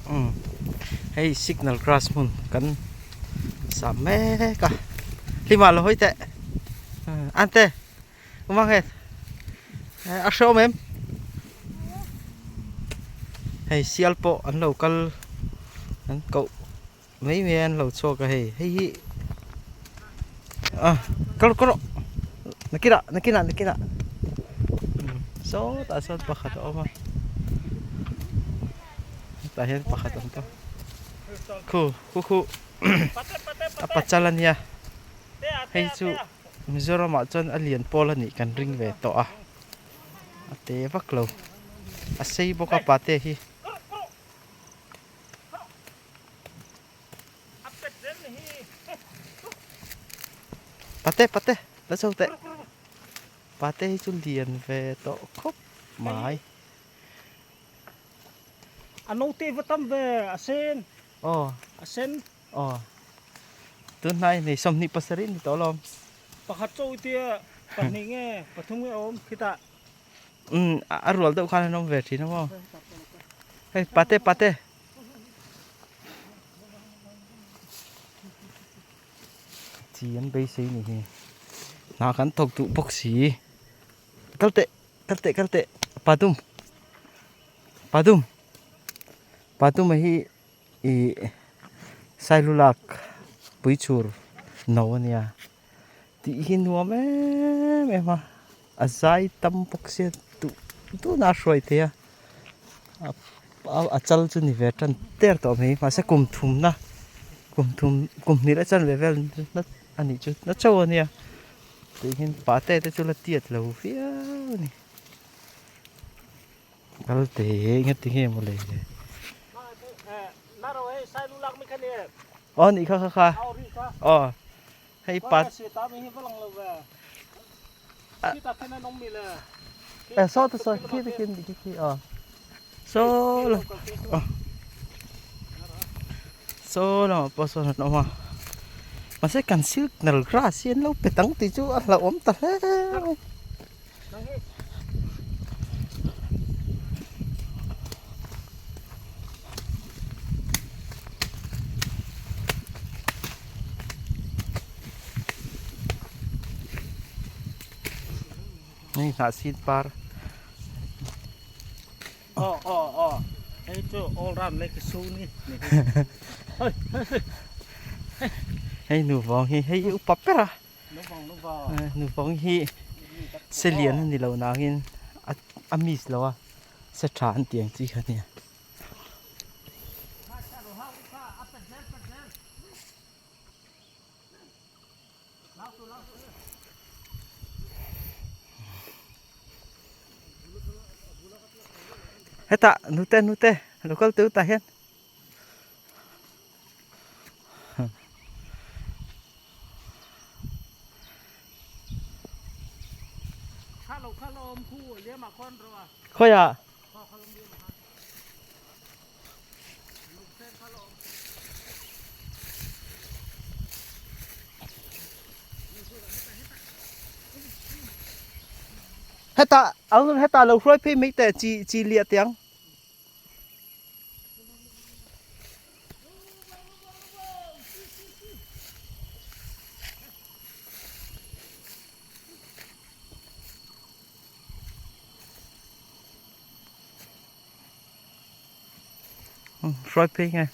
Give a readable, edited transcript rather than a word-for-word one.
Umm hei signal grass hmun kan sa mek a hlimah lo hawi teh ante awm ang e a hreawm em hei sial pawh an lo kal an koh mai mai an lo chhuak a hei hei hi a kal rawh kal rawh nakinah nakinah nakinah sawtah sawn pakhat a awm a hetah hian pakhat a awm bawk khu khu khu a pachal a nia hei chu Mizoramah chuan a lian pawl a nih kan ring ve tawh a a te vak lo a sei bawk a pate hi. Pate pate la chho teh pate hi chu lian ve tawh khawp mai. A naute va tam ve a sen. Aw. A sen. Aw. Tunhnai nei 27 ni tawh alawm. Pakhat chaw i tia pahnih nge pathum nge awm khitah. Umm a rual deuh khan an awm ve thin a maw. Hei pate pate. Chi an beisei ni hi. Hna kan thawk duh bawk si. Kal teh kal teh kal teh padum padum padum a hi ih sailulak puichhur no a nia. Tih hi nuam em em a a zai tam bawk sia duh duhna a hruai thei a a chal chu ni ve tan der tawh mai mahse kum thumna kum thum kum hnih leh chanve vel na a nih chu na chauh a nia tih hian pate te chu la tiat lo viau a ni kal te engati nge maw le aw nih kha kha kha aw. Hei pat Eh saw te saw khi te khin khi khi aw saw lo aw saw lamah pawh sawn an awm a mahse kan signal grass hi an lo pe tang tih chu a hlauhawm ta hle mai. Hei hnahsin par Aw aw aw hei chu all round leh ka su ni hei nu vawng hi hei upa ber a. Nupang hi se lian a ni lo nangin a miss lo a se tha an tih ang chi kha nia. Hetah nute nute lo kal teu tah hian. Khawiah? Hetah hetah lo hruai phei mai teh chi chi liah teh ang. Hruai phei nge.